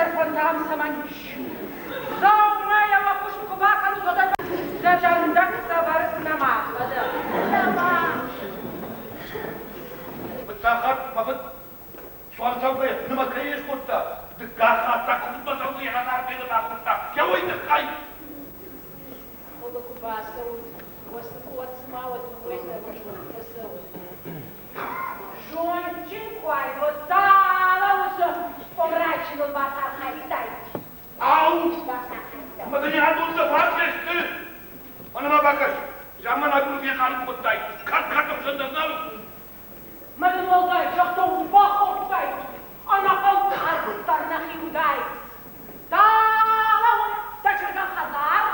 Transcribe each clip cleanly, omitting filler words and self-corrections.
Тӕрхон та ам цӕмӕн ис? Сӕумӕйӕ уӕ куыст куы бакӕнут, уӕд дӕ дӕндӕгтӕ бӕрӕг нӕма, уӕдӕ. Нӕма. Фыццаг хатт мӕ фыд цуанцӕугӕйӕ нымӕ кӕй скодта, дыккаг хатт та куывдмӕ цӕугӕйӕ хӕдзар бакодта, йӕ уый тыххӕй. Фӕлӕ куы бацӕут, уӕд цыма уӕ дыууӕ дӕр фӕцӕут. Зондджын куы уай, уӕд дӕлӕ уыцы помрачыныл бацархайдтаид. Ау! Бацархайдтаид. Ӕмӕ дын адон сӕ фарс сты? Мӕнӕ-ма бакӕс, замманай куы фехъалын кодтай, кӕд ӕхсӕн дӕр нал. Мӕ дын уӕлдай зӕгъдон бахордтаид, ӕнӕхъӕн карк дӕр нӕхи уыдаид. Дӕлӕ уын дӕ чызгӕн хӕдзар.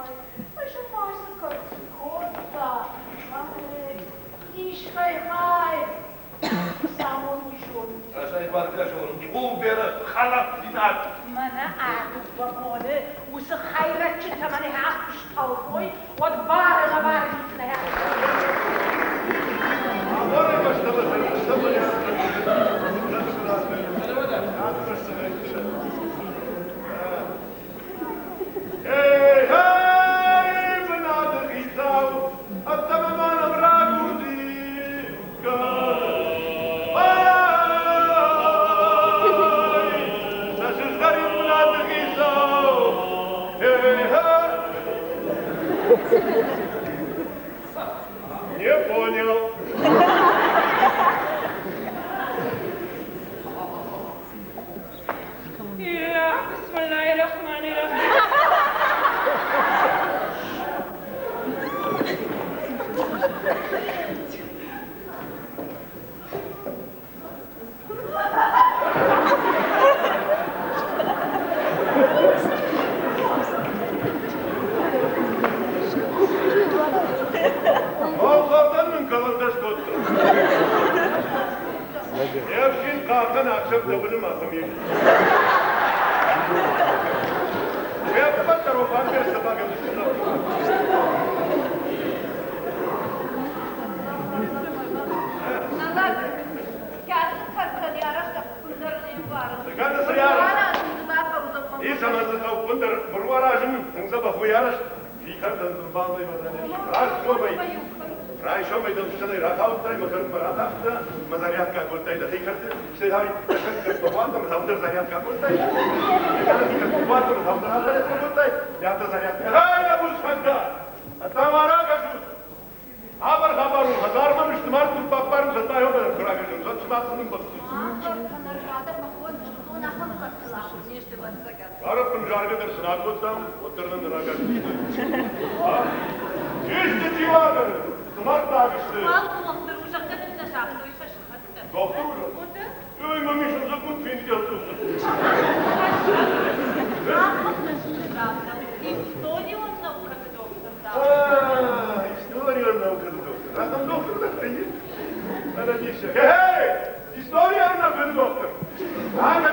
Ай, ма цы кодта? Исхай-хай, самон уый зонут. Ӕз ӕй бӕргӕ зонын, Хъулберы хӕлӕфдзинад. Мӕнӕ а дыууӕ боны уыцы хӕйрӕджытӕ мӕнӕ куы стъӕлфой, уӕд бары лӕвары митнӕ. Эй, эй, бынаты хицау, ӕддӕмӕ ма нӕм рагурди. Ай, нӕ сызгъӕрин бынаты хицау. Эй, эй. Не понял. Я, бисмиллахи-рахмани-рахим. Алхатӕн мын кӕлӕнтӕ скодта. Йе фсин хъахъхъӕн ӕхсӕв дӕ быны ма фӕмис. Се ппӕт дӕр офанкӕрстӕ багӕндзысты. Налӕг, кӕцы кӕртӕн йӕ арӕзт ӕппындӕр не мбарын. Кӕцы цы арӕзт? Ис ӕмӕ дзы хъӕуппындӕр быру аразын, тынг дзӕбӕх уый арӕзт. Хи кӕртӕн дзы балнӕй Раст уомӕй райсомӕй дӕм сценӕй рахаудтай, мӕ кӕртмӕ ратахтӕ, мӕ зарядка кодтай дӕхи кӕрты, стӕй та кӕртмӕ бауадтӕ, мӕ таудӕр зарядка кодтай, дӕхи кӕртмӕ бауадтӕ, мӕ таудӕр зарядка кодтай, дӕ зарядка. Ай, нӕ бусфӕндтӕ! Ӕддӕмӕ ракӕсут! Хабар хабар у, хӕдзармӕ мыстымард куыд баппарын, сӕттайон дӕр куы ракӕсӕм, уӕд сымах цы нымбӕхсут? Барӕппын заргӕ дӕр сын акодтам, уӕддӕр нын ракастысты. Чи сты, чи уавӕры? Цы мӕрдтаг сты? Дохтыр уже? Ой, мамиша, закон финдел тут. Историон наукаты доктор. А, историон наукаты доктор. А там доктор такой есть. Она не все. Эй, историон наукаты доктор. А, на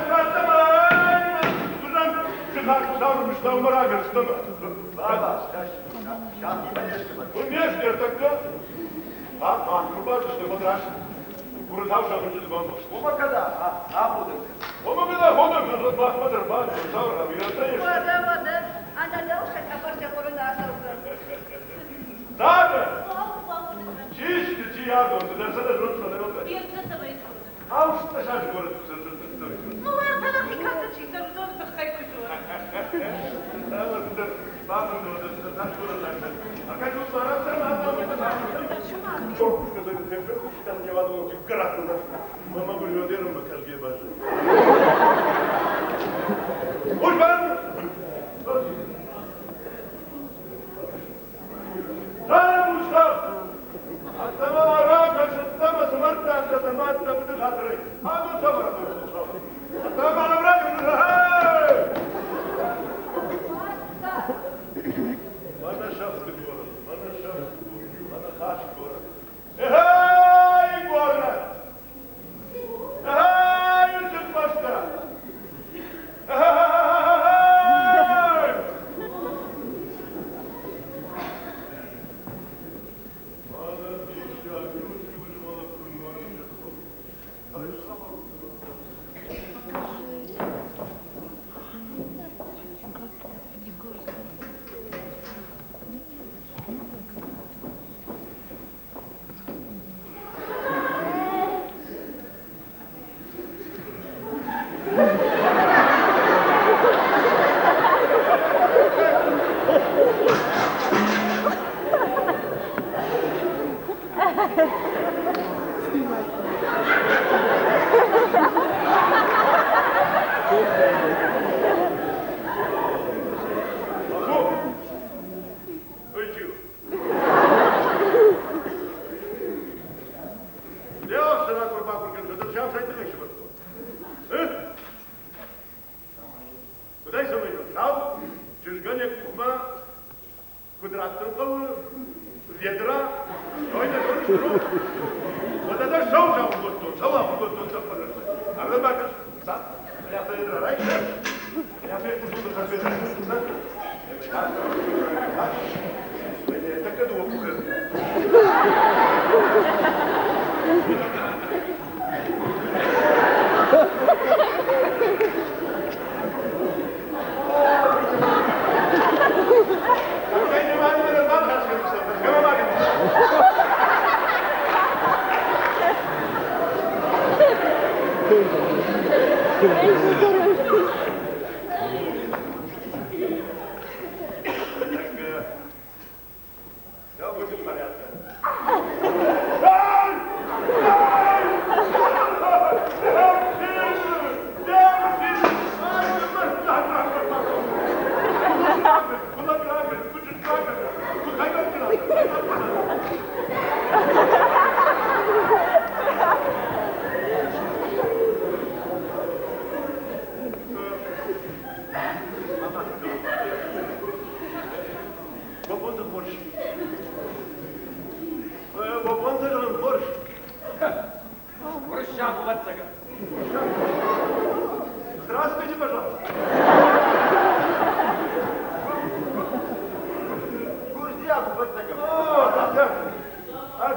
Здравствуйте, пожалуйста.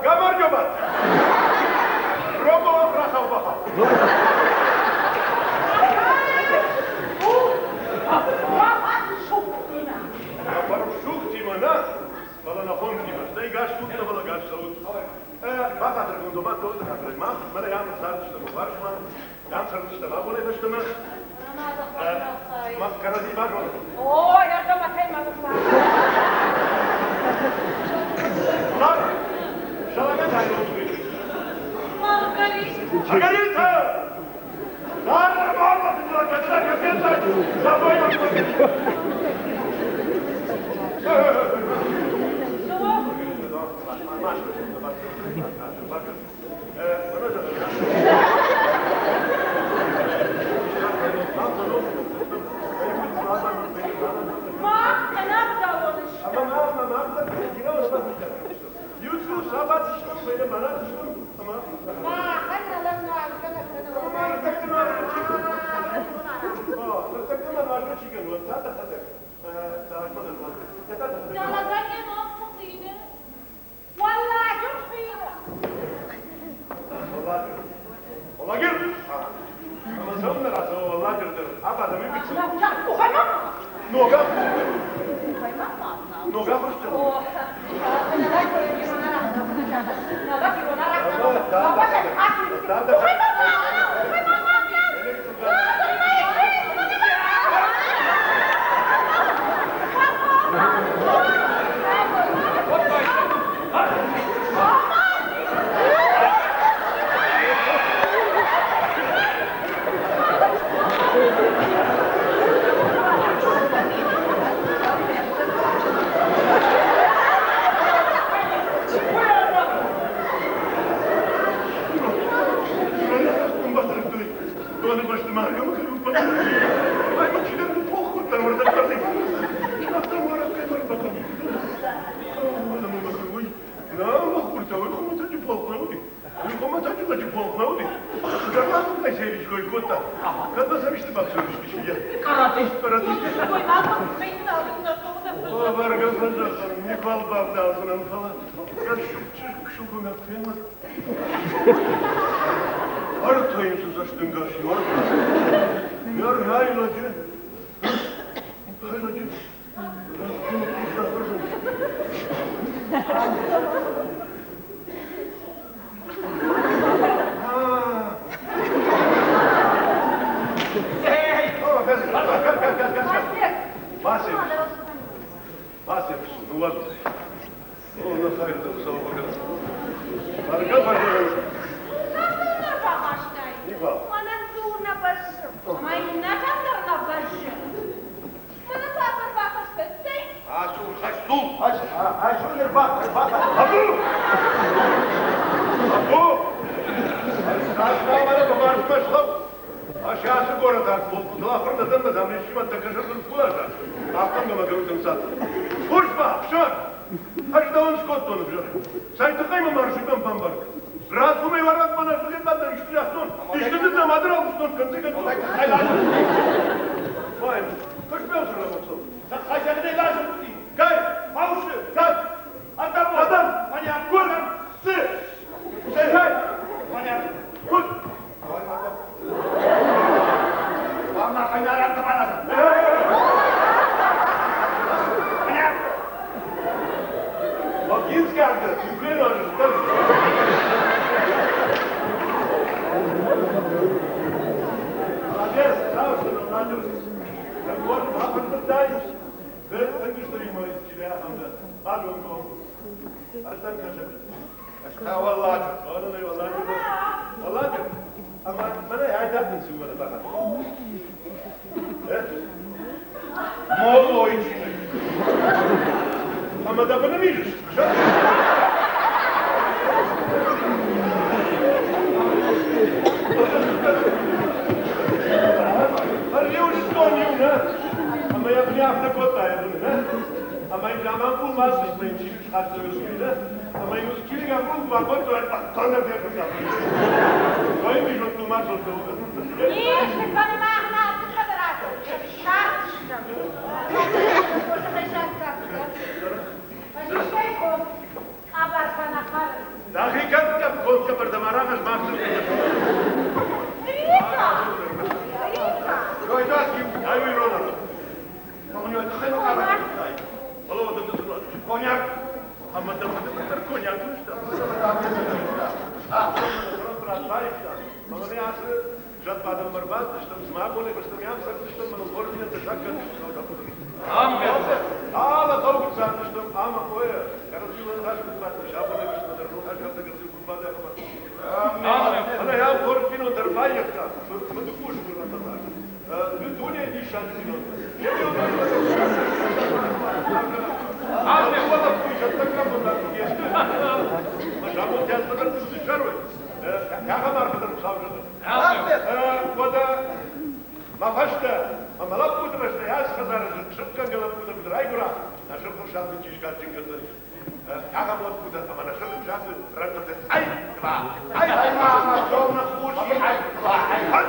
გამარჯობათ. როგორ რახავბახა? Ма се фсу, ныууадз. О, нӕ хайртӕ Хуыцау бакӕнӕд. Бӕргӕ фӕзӕгъын. Цавӕр бахастай? Никуал. Мӕнӕн дзур нӕ бӕззы, ӕмӕ иннӕтӕм дӕр нӕ бӕззы. Мӕнӕн цавӕр бахӕстӕ? Цӕй? Ацу, хӕстул! Ӕз ӕрбахаста. Абу! Абу! Ӕз мӕ фарсмӕ слӕуу. Ӕз ацы горӕтаг полкъутыл ахуыр нӕ дӕн, мӕ замрисимӕ тӕккӕ зӕрдыл кулаза. Афтӕ мӕ кӕнут ӕнцад. Хъус-ма, ӕфсымӕр! Ӕз дӕуӕн скодтон ӕвзӕр. Цӕй тыххӕй мӕ маршрутӕн бамбар. Разумӕй уарат мӕ нӕ бадӕн исты загътон. Исты дын дӕ мады ралгъыстон, конце концов. Вай, кошмел же работал. Кай, Кай, Адам, Гур, Сы, Шайхай, Гур. Латинская, Украина же, Молодец, сау что надо. Так вот, папа, Ӕмӕ йӕ быны афтӕ кодта йӕ быны, нӕ? Ӕмӕ йын заманхъул ма ссис, мӕ йын чиныг схаста уыцы нӕ? Ӕмӕ йын уыцы чиныг амхъул куы бакодтой, ӕххӕнӕ фехъуыста. Ой, бизонтыл ма зылдта. Дӕхи кӕд код кӕбӕрдӕм арахас мах Ай ирон Коньяк. Ама да бъде коньяк неща. Жад бадам барбат, штам змабоне, штам ям сак, штам манозборни на ташака. Ала толкова цар, штам ама коя. Карасила хаш купат, шабоне, штам дърно хаш капта гърсил купат, ама. Ана я форфино дърбајевка, мъдукуш гурната. Дуне ни шансино. Аме хода пиша така да кесте. Ма жамо тя да се шаруе. Яга марка да савжа. Вода ма фашта, ма малапу да башта яс хазар шипка галапу да драйгура. На шипку шанты чишка чингазари. Яга малапу да ама на шипку шанты рантате. Ай, два. Ай, ай, ма, ма, хуши, ай, два. Ай.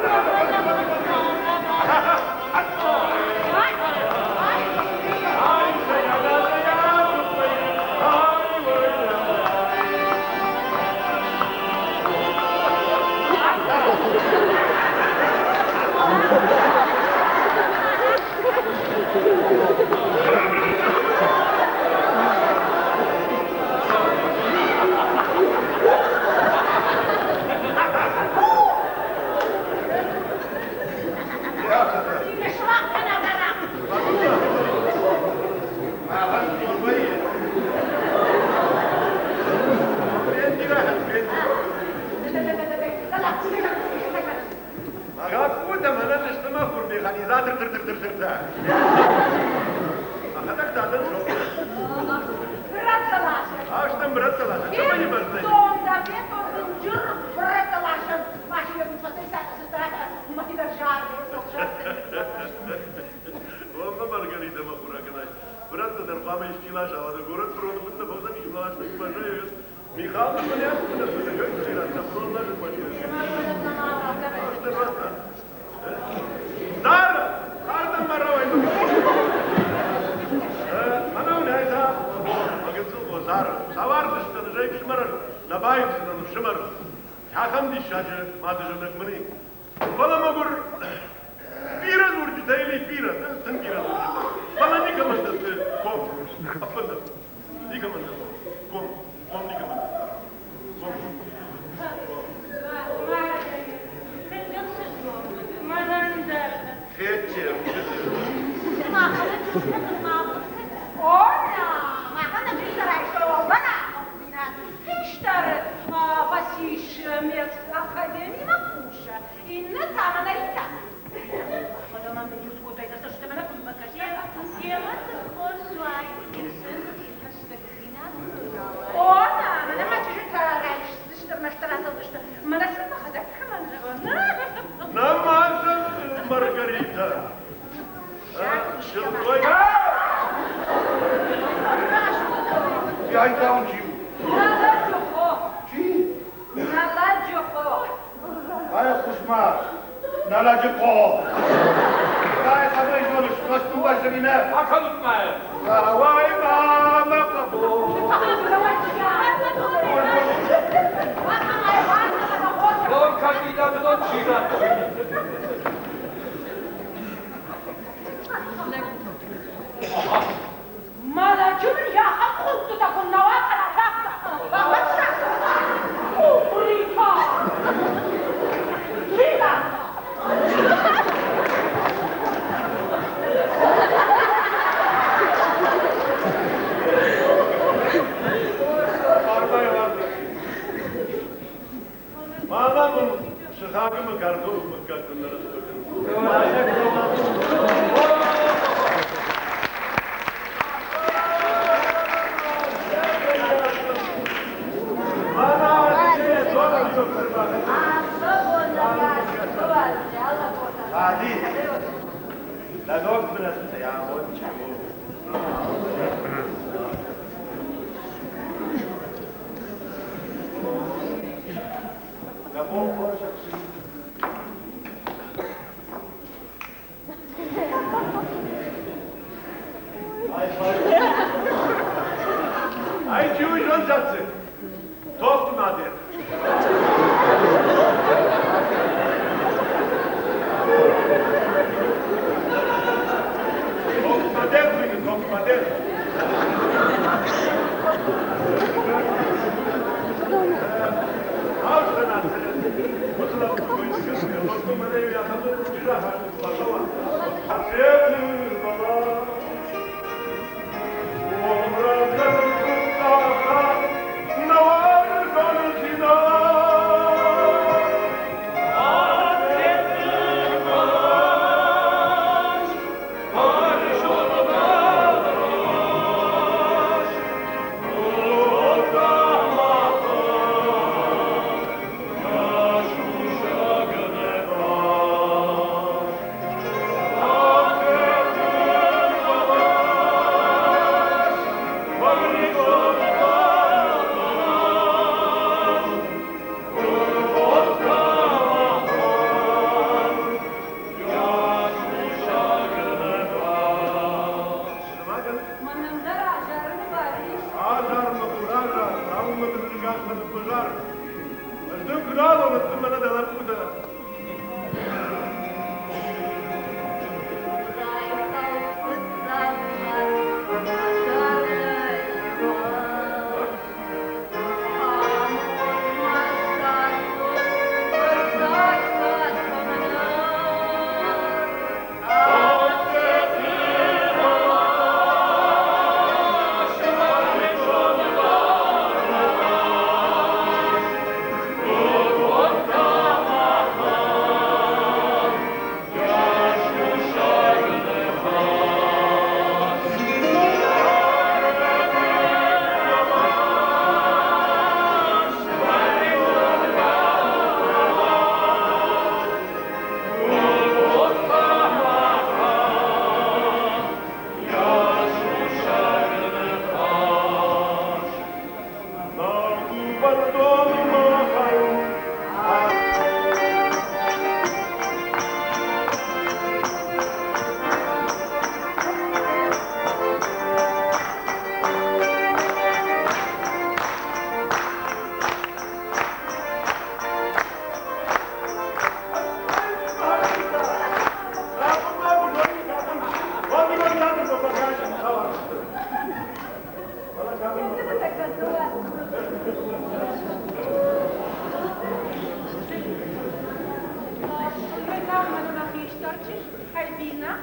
Альбина.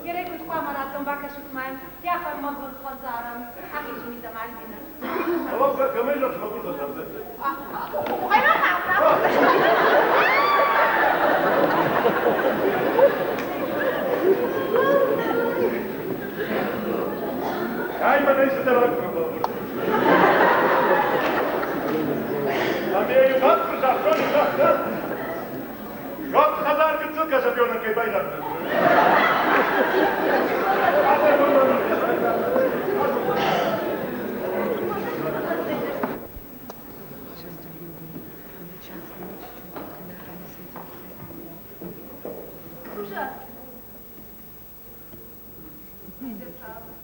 Йерӕй куыд хъуамӕ раттон, бакӕсут ма йӕм, йӕхӕм мӕгуыр хӕдзарӕн. Ахизы мидӕмӕ, Альбинӕ. Фӕлӕ кӕмӕй зӕгъыс мӕгуыр хӕдзар? Ай мӕнӕй цыдӕр агуры бӕлвырд. Ӕмӕ иу хатт куы загътон, загъта, Гот хӕдзар гыццыл кӕсӕбионӕн кӕй байзадтӕн. Это правда.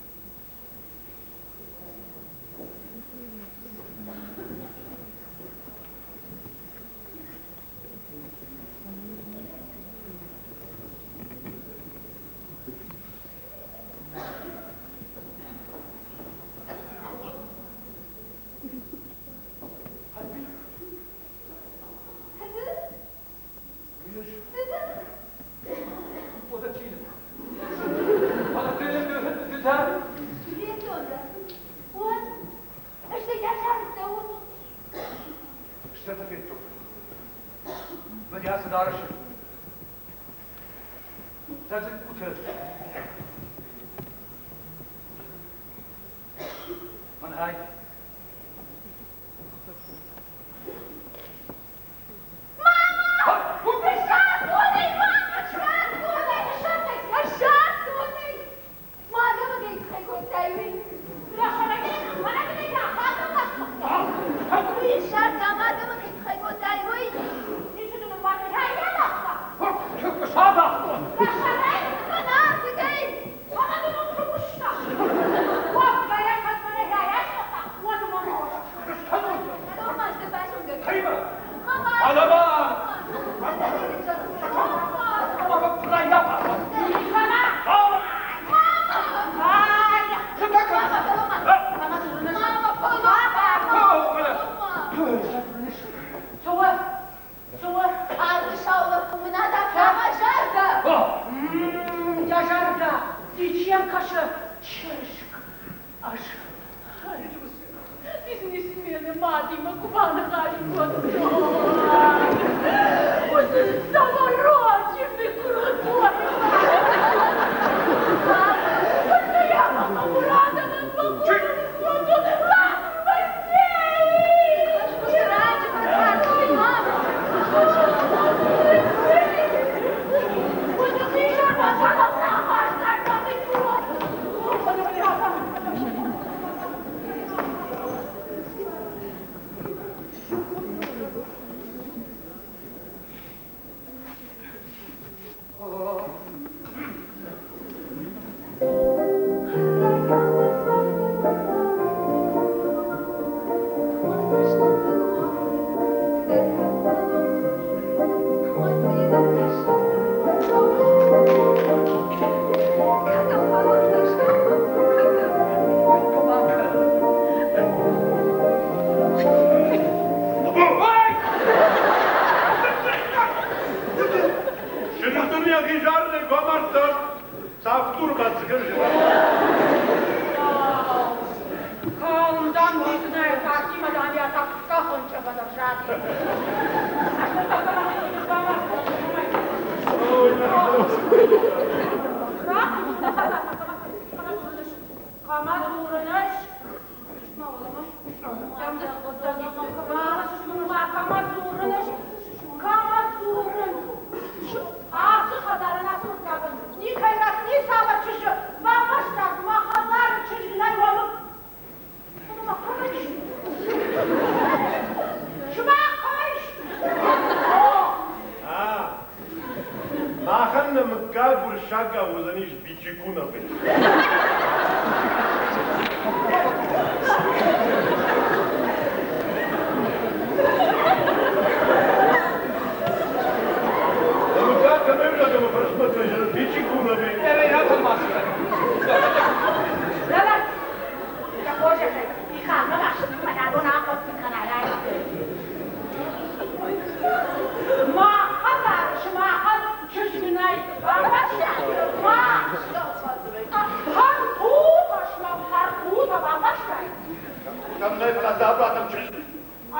Чызджытӕм нӕй, фӕлӕ Дзабуатӕм чызг.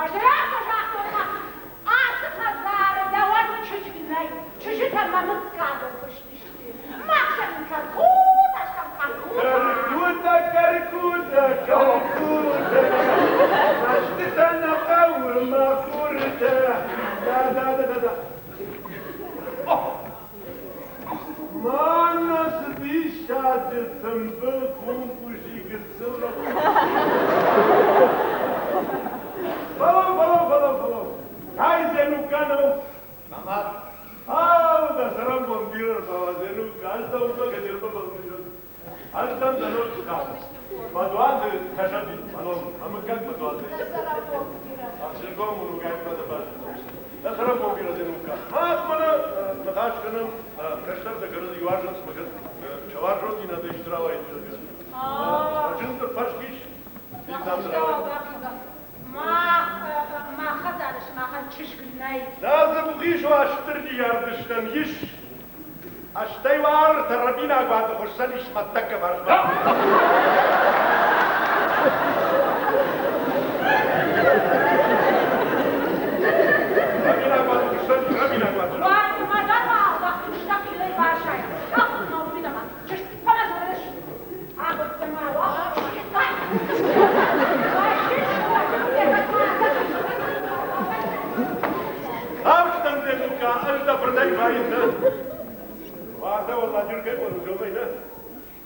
Ӕз афтӕ загътон ӕмӕ ацы хӕдзары дӕуӕн чызг нӕй. Чызджытӕ мӕ мыггагыл фыст сты. Мах сӕм кӕркутӕ стӕм, кӕркутӕ. Кӕркутӕ, кӕркутӕ, кӕркутӕ. Мӕстытӕ нӕ хъӕуы, мӕ хуртӕ. Да-да-да-да-да. Мӕнӕ цы диссаджы тымбыл кункъуси гыццыл Фӕлӕуу, фӕлӕуу, фӕлӕуу, фӕлӕуу. Кай Зенукка нӕу? Мама. Ау, дӕ цӕрӕнбон бирӕ рбауа, Зенукка, ӕз дӕумӕ кӕдермӕ бӕлдтӕн. Ӕз дӕм дӕ ног схъӕл. Бадуаты кӕсӕби, мӕнон, ӕмыггаг Бадуаты. Ӕхсызгон мын у, гайдмӕ дӕ базыдтон. Дӕ цӕрӕнбон бирӕ, Зенукка. Мах мӕнӕ ныхас кӕнӕм, кӕстӕртӕ кӕрӕдзи уарзынц, мӕ кӕд сӕ уарзондзинадӕй стыр ауайы, зӕгъгӕ. Чындз ныффӕрск ис, Мах хӕдзары сымахӕн чызг нӕй. Нӕ дзы бухъис Уастырджийӕрдыстӕн ис. Ӕстӕй уартӕ рӕбинаг уаты хуыссӕн ис мӕ тӕккӕ фарсмӕ. Рӕбинаг уаты хуыссӕн, рӕбинаг уаты. Уӕд мӕ дӕр ма алвӕхт стӕхъилӕй баззайы. Ахуыдмӕ мидӕмӕ. Чызг фӕлӕ дзурыс. Ахуыдтӕ ма Австӕн Зенука, ӕз дӕ фыртӕй файын нӕ. Уартӕ Уӕлладжыркӕй хъуыры нӕ?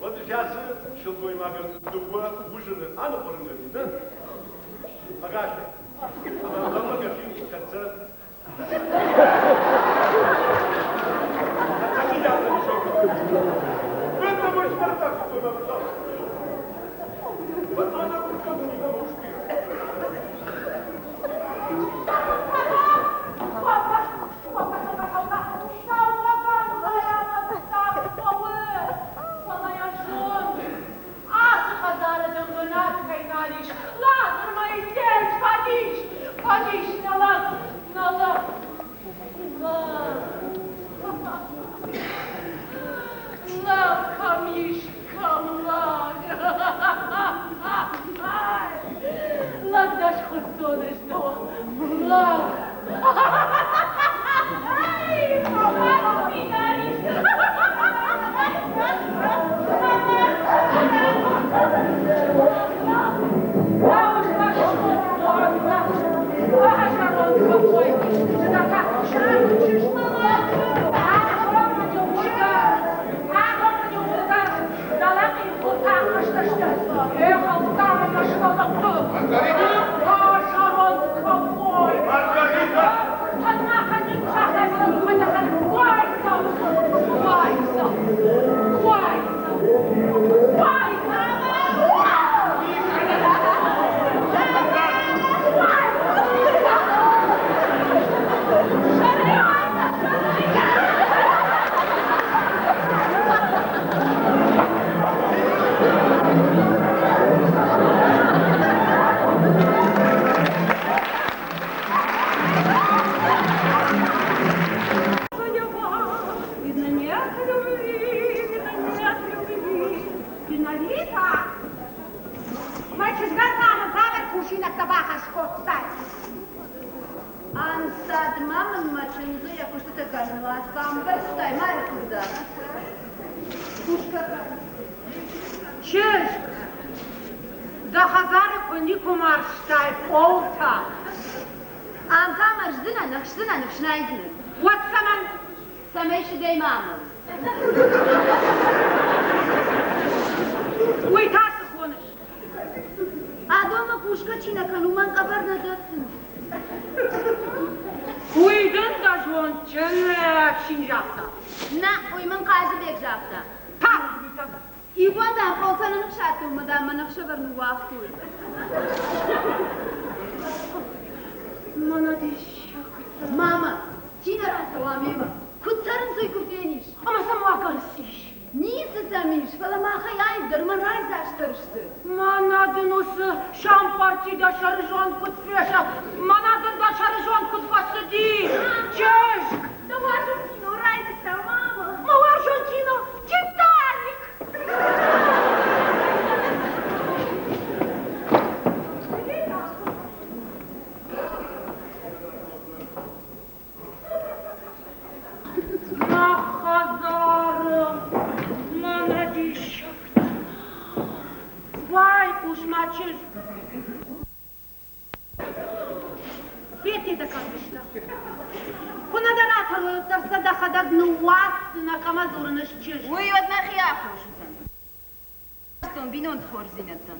Уӕд кӕцы сылгоймагӕн дыууӕ узыны аныхъуырын кӕнин, нӕ? Ӕгасӕй. Ӕмӕ ӕнхъӕлмӕ кӕсин, кӕд Ацы хӕдзары дын бынат кӕй нал ис, Лазыр Моисеевич, фӕдис! Фӕдис, нӕ лӕг, нӕ лӕг, лӕг! Лӕг кӕм ис, кӕм лӕг? Лӕг дӕ схуыдтон ӕз дӕу, лӕг! Маргарита! Видно, нет любви, видно, нет любви. Видно, Вита. Мӕ чызгӕн та мын цавӕр кусинӕгтӕ бахӕс кодтай? Ӕнцад ма мын мӕ чындзы йӕ куыстытӕ кӕнын уадз, бамбӕрстай ма ӕрхъуыды. Кусгӕ кӕн. Чызг, дӕ хӕдзары куы никуы марзтай пъолтӕ. Ам та мӕрздзынӕн, ӕхсдзынӕн, ӕфснайдзынӕн. Уӕд цӕмӕн? Цӕмӕй сыдӕй ма амӕлон. Уый та цы хоныс? Адонмӕ кусгӕ чи нӕ кӕны, уымӕн къӕбӕр нӕ дӕттынц. Уый дын дӕ зондджын ӕфсин загъта. Нӕ, уый мын Хъазыбег загъта. Тагъд митӕ. Иубон, дам, пъолтӕ нӕ ныхсадтон ӕмӕ, дам, мӕ ӕхсӕвӕр ныууагътой. Мӕнӕ диссӕгтӕ. Мама, чи нӕ рацӕуа мемӕ? Куыд цӕрынц, уый куы фенис. Ӕмӕ сӕм уагӕр цы ис? Ницы сӕм ис, фӕлӕ махӕй аивдӕр мӕ райдзастдӕр сты. Мӕнӕ дын уыцы сӕмпӕрчъи дӕ сӕрызонд куыд фесӕфт, мӕнӕ дын дӕ сӕрызонд куыд фӕцыди, чызг! Дӕ уарзон кино райдыдта, мама. Мӕ уарзон кино «Титаник». Ратдзынӕ, кӕмӕ дзурыныс чызг? Уый уӕд мӕхи аххос уыдзӕн. Бинонты хорздзинӕдтӕн.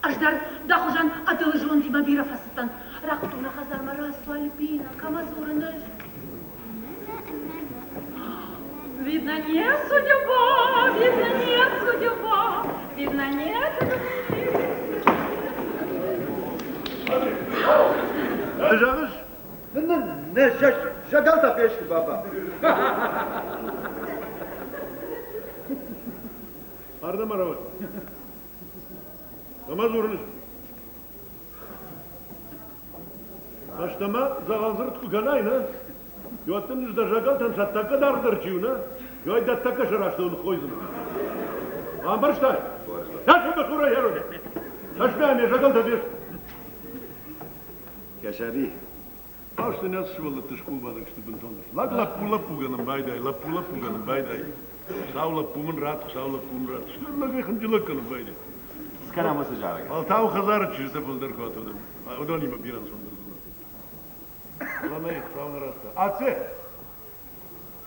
Ӕз дӕр дӕ хуызӕн ӕдылы зондимӕ бирӕ фӕцыдтӕн. Рахуыдтон нӕ хӕдзармӕ рацу, Альбина, кӕмӕ дзурын ӕз? Видно, нет судьба, видно, нет судьба, видно, нет любви. Ды зӕгъыс? Нӕ зӕгӕлтӕ фесты, баба. Ардӕм ӕрӕвӕр. Ӕмӕ дзурынц. Фӕстӕмӕ дзӕгъӕлдзырд куы кӕнай, нӕ? Уӕд дын ӕз дӕ зӕгӕлтӕн сӕ тӕккӕ даргъдӕр чи у, нӕ? Уӕд дӕ тӕккӕ сӕрӕстыл ныххойдзынӕн. Бамбӕрстай? Дӕ сурӕй хӕрын! Цӕстмӕ ме зӕгӕлтӕ фесты. Кӕсӕби. Аст ын сывӕллӕтты скъулбадӕг сты бынтондӕр. Лӕг лӕппу лӕппугӕнӕн байдайы, лӕппу лӕппугӕнӕн байдайы. Сау лӕппу мын ратт, сау лӕппу мын ратт. Стыр лӕгӕй хынджылӕг кӕнын байдайы. Скӕнӕм уыцы зарӕг. Фӕлтау хӕдзары чызджытӕ фылдӕр куы уыдон. Уыдонимӕ бирӕ ӕнцондӕр дзурӕн. Фӕлӕ нӕй, Хуыцау нӕ радта. Ацце!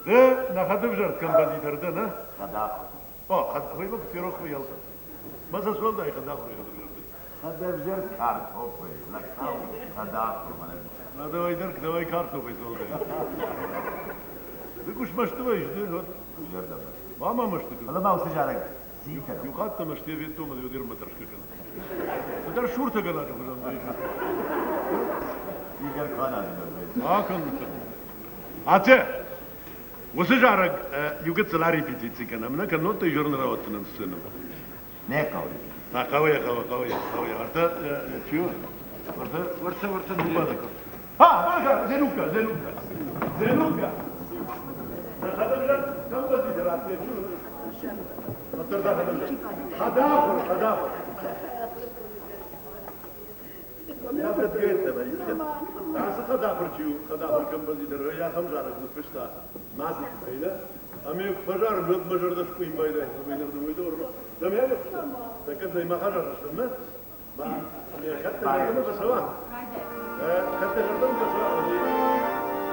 Ды нӕ хӕдӕвзӕрд композитор дӕ, нӕ? Хӕдахуыр. О, уый мӕ куы ферох вӕййы алкӕд. Мӕ сӕ суӕлдай хӕдахуырӕй хӕдӕвзӕрдӕй. Хӕдӕвзӕрд картофӕй, лӕгтау хӕдахуыр мӕнӕ. На давай дӕр, давай картофӕй суӕлдай. Ды куы смӕсты вӕййыс, ды, уӕд. Зӕрдӕ мӕсты. Ма ма мӕсты кӕн. Фӕлӕ ма уыцы зарӕг цин кӕнӕм. Иу хатт мӕсты федтон, ӕмӕ дӕр мӕ тӕрсгӕ кӕнын. Ды дӕр суртӕгӕнӕджы хуызӕн дӕ ис. Игорь Кванадзе. Акӕн. Ацце, уыцы зарӕг иу гыццыл арепетици кӕнӕм, нӕ кӕннод та изӕры рауадздзынӕн сценӕмӕ. Нӕ хъӕуы репетици. Нӕ хъӕуы, йӕ хъӕуы, хъӕуы, хъӕуы. Ӕртӕ, чи у? Ӕртӕ, уӕртӕ, уӕртӕ, нубадӕг. А, Зенука, Зенука, Зенука. Хӕдӕвзӕр композитор ацце, чи у? Хӕдахуыр, хӕдахуыр. Ацы хӕдахуыр чи у, хӕдахуыр композитор, ахӕм зарӕг ныффыста мӕ тыххӕй, нӕ? Ӕмӕ фӕзарын, уӕд мӕ зӕрдӕ скъуыйын байдайы, ӕмӕ ныр уый дӕр дӕм йӕ фыста. Тӕккӕ мӕ хӕдзар нӕ? Ӕмӕ кӕд дӕ зӕрдӕмӕ фӕцӕуа? Кӕд дӕ зӕрдӕмӕ фӕцӕуа,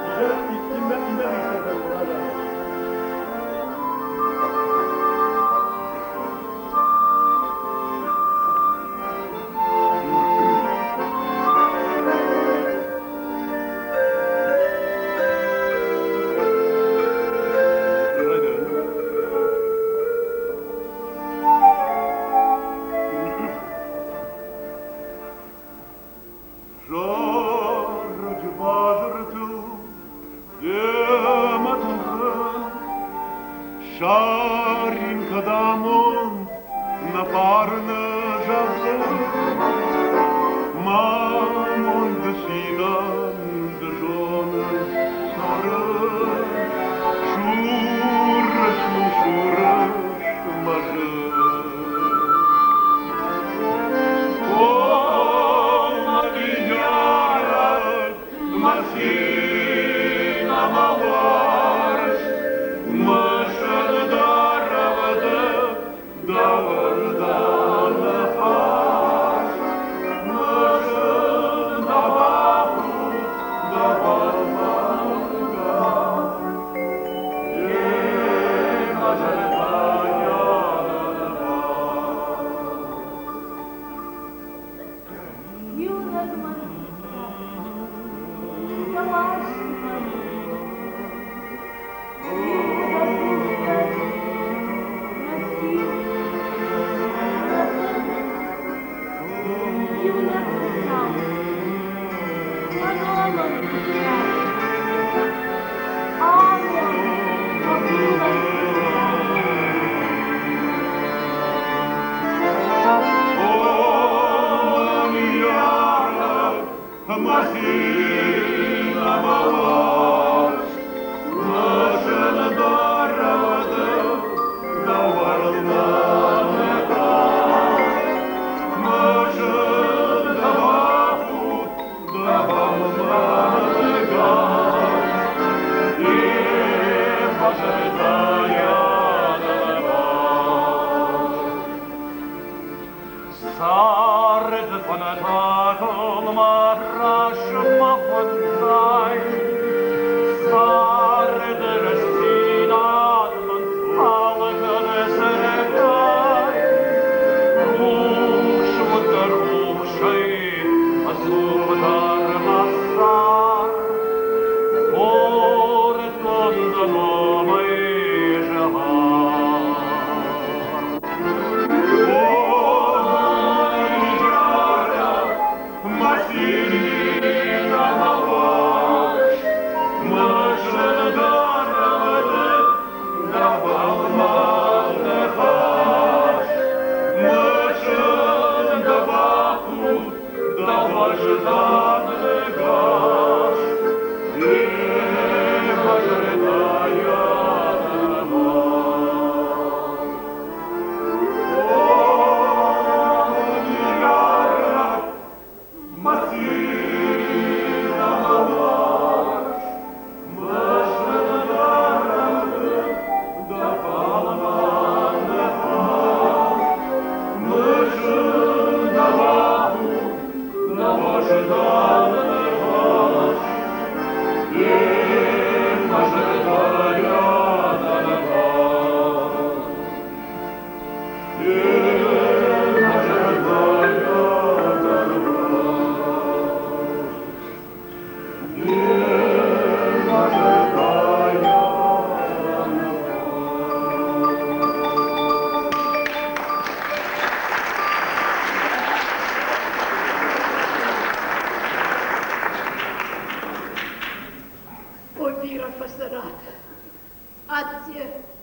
изӕр иннӕ иннӕ хистӕртӕн разарӕг. Зарӕджы базыртыл демӕ тӕхын, Ссарин кӕд амонд нӕ фарны зӕххыл. Мӕ амонды цинӕн ды зоныс цӕрын, Сурыс мын, сурыс мӕ зын. О, мӕ ныййарӕг, мӕ цин ӕмӕ уарзт, мӕ сӕрдарӕвдыд дӕуӕрдӕм ныхас, мӕ зын бахудт дӕ фӕлмӕнгас. Йемӕ зӕрдӕйӕ Иунӕг мӕн дӕ уарзт мӕн. Иу дӕ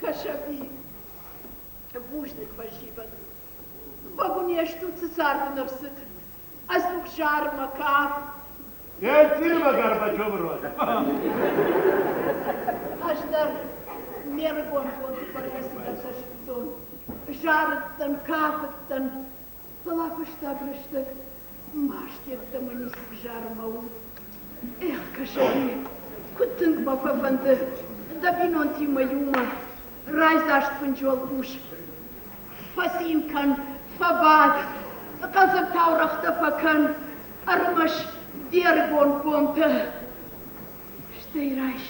Кӕсӕби, бузныг фӕсивӕд. Бӕгуы не стут, цы царды нырцыд. Ӕдзух зармӕ каф. Ецирмӕ Горбачевы руаджы. Ӕз дӕр ме рыгон бонты бӕргӕ цыдӕртӕ зыдтон. Зарыдтӕн, кафыдтӕн, фӕлӕ фӕстаг рӕстӕг маст йеддӕмӕ ницы взары мӕ уд. Эх, Кӕсӕби, куыд тынг мӕ фӕфӕнды дӕ бинонтимӕ иумӕ райдзаст фынджы уӕлхъус фӕцин кӕн, фӕбад, хъӕлдзӕг таурӕгътӕ фӕкӕн, ӕрмӕст де рыгон бонтӕ. Стӕй райс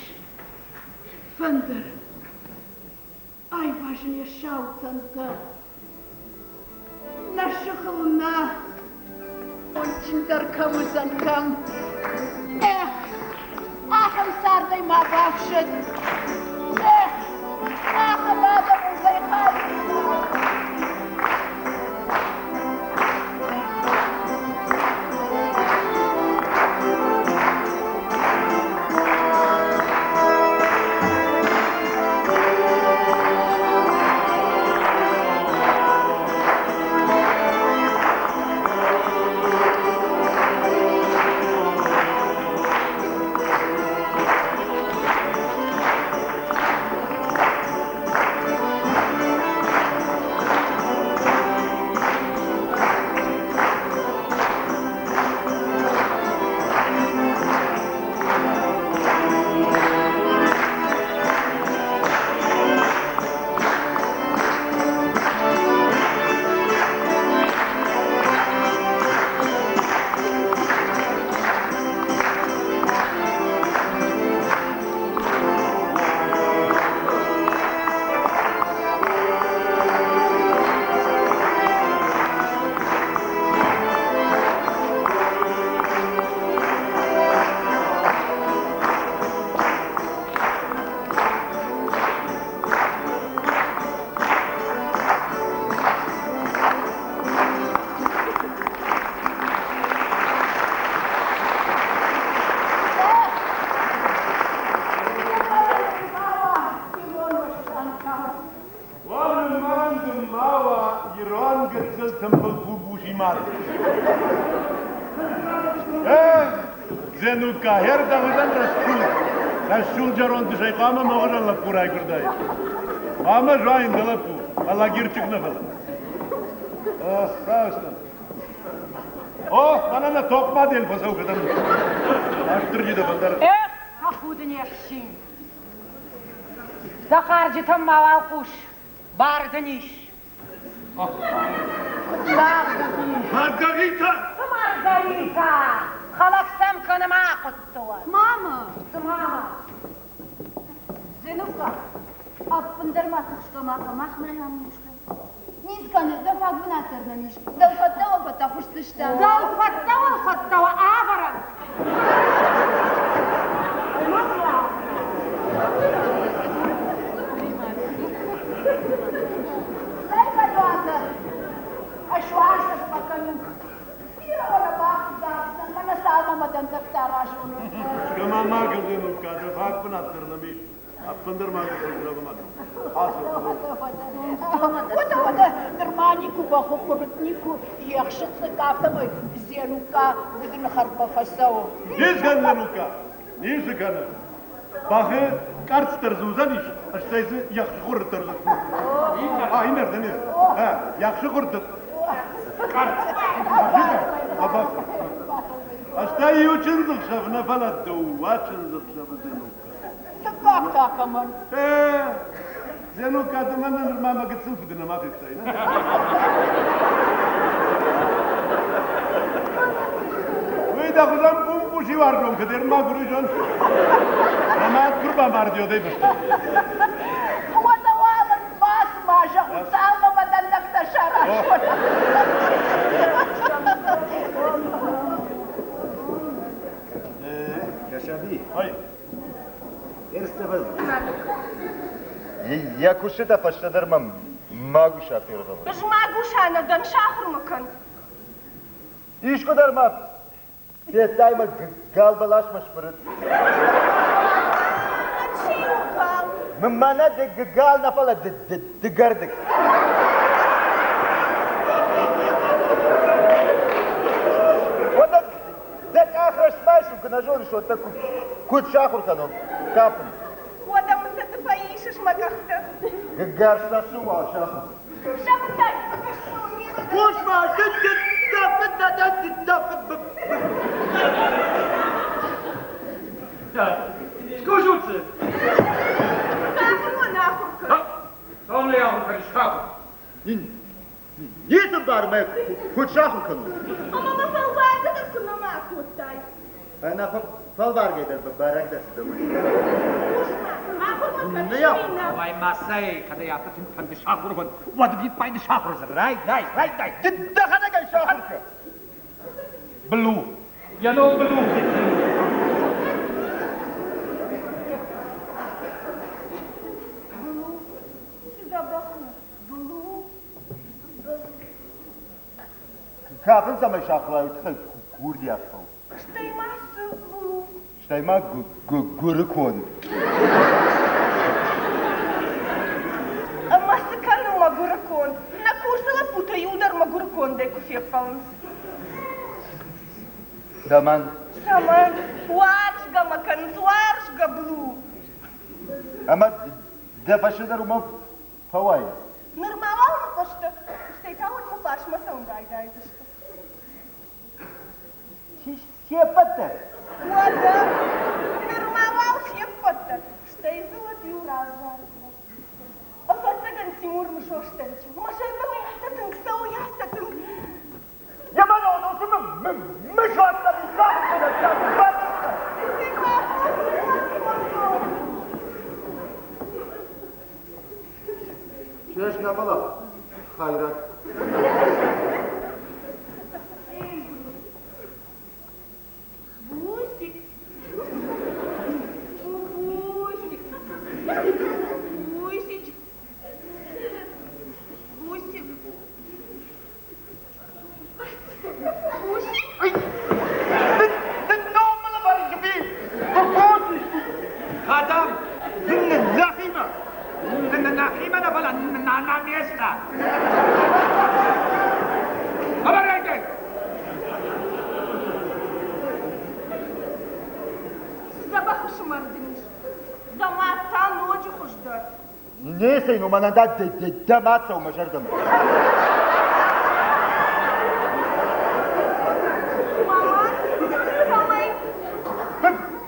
фӕндыр, айвазын йӕ сау тӕнтӕ. Нӕ сыхыл нӕ амондджындӕр кӕм уыдзӕн, кӕм. Эх, ахӕм цардӕй ма бафсӕд. Эх, ахӕм адӕм удӕй хай. Ирон гыццыл тымбыл бубуси мад. Зенука, хердӕгъуызӕн рӕсугъд, рӕсугъд зӕронд дысӕй хъуамӕ мӕгъуызӕн лӕппу райгуырдай. Хъуамӕ зуайын дӕ лӕппу, алагирчик нӕ фӕлӕ. О, мӕнӕ нӕ топмадел фӕцӕугӕ дӕр. Астырджи дӕ фӕлдӕр. Эх, тӕхуды не хсин. Дӕ хъарджытӕм мауал хъус, бар дын ис. Маргарита! Цы Маргарита? Хӕлӕг сӕм кӕны ма ахъуытты уӕд. Мама! Цы мама? Зенукка, ӕппындӕр ма тыхсгӕ ма кӕн, мах мӕнӕ ам не стӕм. Низ кӕны, дӕ фаг бынат дӕр нӕм ис. Дӕлфӕдтӕ уӕлфӕдтӕ хуысдзыстӕм. Дӕлфӕдтӕ уӕлфӕдтӕ ӕвӕрӕм. Цӕй фӕдуатӕ, ӕз уазӕг фӕкӕнын. Бирӕ уӕ бахъыгдардзынӕн, мӕнӕ цалынмӕ мӕ дӕндӕгтӕ аразон. Кӕмӕ ма кӕдзенукка, дӕ фаг бынат дӕр нӕм ис. Ӕппындӕр ма ма Уӕдӕ, уӕдӕ, нырма никуы бахуыппырыд, никуы ехсы цъыкк, афтӕмӕй Зенукка уыдыны хӕрдмӕ фӕцӕуы. Ницы кӕны Зенукка, ницы кӕны. Бӕхы къӕрцц дӕр дзы уыдзӕнис, стӕй дзы ехсы хуыррытт дӕр уыдзӕн. А, иннӕрдӕм не. Ехсы хуыррытт. Къӕрцц. Стӕй иу чындзыхсӕв нӕ, фӕлӕ дыууӕ чындзыхсӕвы Зенукка. Дыккаг та кӕмӕн? Зенукка, ды мӕнӕн нырма мӕ гыццыл фыды нӕма федтай, нӕ? Уый дӕ хуызӕн пумпуси уарзон кӕд ӕрмагуырызон. Мӕ мад куы рбамарди, уӕдӕй фӕстӕмӕ. Уӕдӕ уал ын мацы ма зӕгъ, цалынмӕ мӕ дӕндӕгтӕ саразон. Кӕсӕби. Йӕ куыстытӕ фӕстӕдӕр мӕм магуса фергъӕвы. Ӕз магуса нӕ дӕн, сахуыр мӕ кӕн. Искуы дӕр ма федтай мӕ гал бӕласмӕ сбырыд? Чи у гал? Мӕнӕ гал нӕ, фӕлӕ дыгӕрдыг. Уӕдӕ дӕ къах рӕстмӕ куы нӕ зоныс, уӕд дӕ куыд сахуыр кӕнон кафын? Уӕдӕ мын сӕ ды фӕисыс мӕ къӕхтӕ. Гӕрзтӕ уал сахуыр. Хъус-ма, дӕ фыд дӕ дӕ фыд Скусут дзы! Кафын уын ахуыр кӕн. Цӕуылнӕ ахуыр кӕныс кафын? Ницы бар мӕ куыд сахуыр кӕнон? Ӕмӕ мӕ фӕлваргӕ дӕр куы нӕма кодтай. Ӕнӕ фӕлваргӕ дӕр бӕрӕг дӕ цыдӕр. Хъус-ма, ахуыр мӕ кӕныс ӕви нӕ? Ой, ма цӕй, кӕд ӕй афтӕ тынг фӕнды сахуыр уӕн, уӕд виппайды сахуыр уыдзӕн. Райдай, райдай! Ды дӕхӕдӕг ӕй сахуыр кӕн. Блу. Йӕ ном Блу. Блу, цы дзӕбӕх у. Блу. Кафын цӕмӕй сахуыр уый тыххӕй курдиат хъӕуы. Стӕй ма цы, Блу? Стӕй ма гуыры конд. Ӕмӕ цы кӕны мӕгуыры конд? Нӕ курсы лӕппутӕ иу дӕр мӕгуыры кондӕй куы феппӕлынц. Цӕмӕн? Цӕмӕн? Уарзгӕ мӕ кӕнынц, уарзгӕ, Блу. Ӕмӕ дӕ фӕстӕдӕр уымӕн фӕуай? Нырма уал мӕ фӕстӕ, стӕй та уӕд мӕ фарсмӕ цӕуын райдайдзысты. Се ппӕт дӕр? Уӕдӕ, нырма уал се ппӕт дӕр, стӕй дзы уӕд иу равзардзынӕ. Ӕвӕццӕгӕн, Тимур Мысостович, мӕ зӕрдӕмӕ афтӕ тынг цӕуы, афтӕ тынг. Йӕ мӕнӕ уыцы Мысостович Честь нӕ фӕлӕ хӕйрӕг. Бусик, Бусик, Бусичек, Бусик, Бусик. Кӕдӕм? Нӕхимӕ! Нӕхимӕ нӕ, фӕлӕ на место! Авӕрӕгӕй! Цы дзӕбӕх ӕфсымӕр дын ис! Дӕ мад та ноджы хуыздӕр. Не сын, уымӕн ӕндӕр дӕ мад цӕуы мӕ зӕрдӕмӕ. Мӕ мад? Цӕмӕй?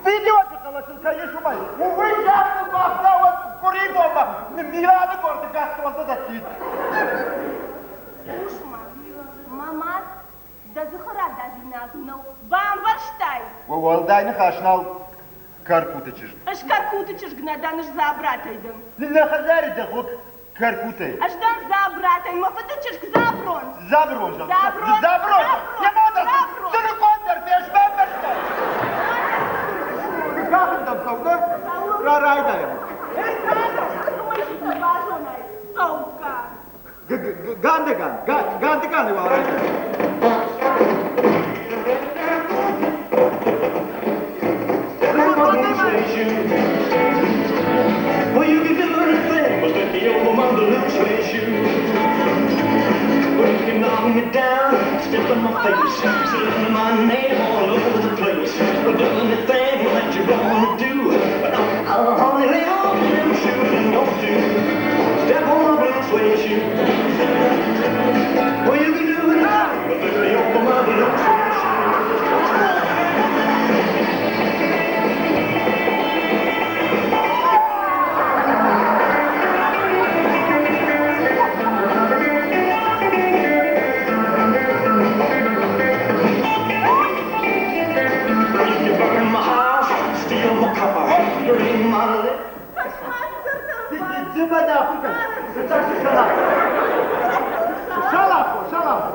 Видеоты хъӕлӕсыл кӕй ис, уымӕй. Уый зӕрдыл бафтауӕд къуыригоммӕ Миланы горды гастролтӕ дӕттид. Хъус-ма, мӕ мад дӕ дзыхы радавинаг нӕу. Бамбӕрстай? Уӕлдай ныхас нал Кӕркуты чызг. Ӕз Кӕркуты чызг нӕ дӕн, ӕз Дзабратӕй дӕн. Нӕ хӕдзари дӕ хо Кӕркутӕй. Ӕз дӕн Дзабратӕй, мӕ фыды чызг Заброн. Заброн, Заброн. Заброн. Йӕ мадӕр Сырыкъон дӕр фесбамбӕрстай. Кафындӕм цӕугӕ? Райдайӕм. Базонай, хъӕуккаг. Гандаган, Гандаганы уал райдайӕм. Well, you can do anything but let me over my blue suede shoes. Well, you can knock me down, step in my face, say my name all over the place. Well, do anything that you wanna do, but I'll only lay off them shoes and don't you step on my blue suede shoes. Well, you can do anything but let me over my blue suede shoes. You can burn my house, steal my car, bring my lip. Шалахо, шалахо.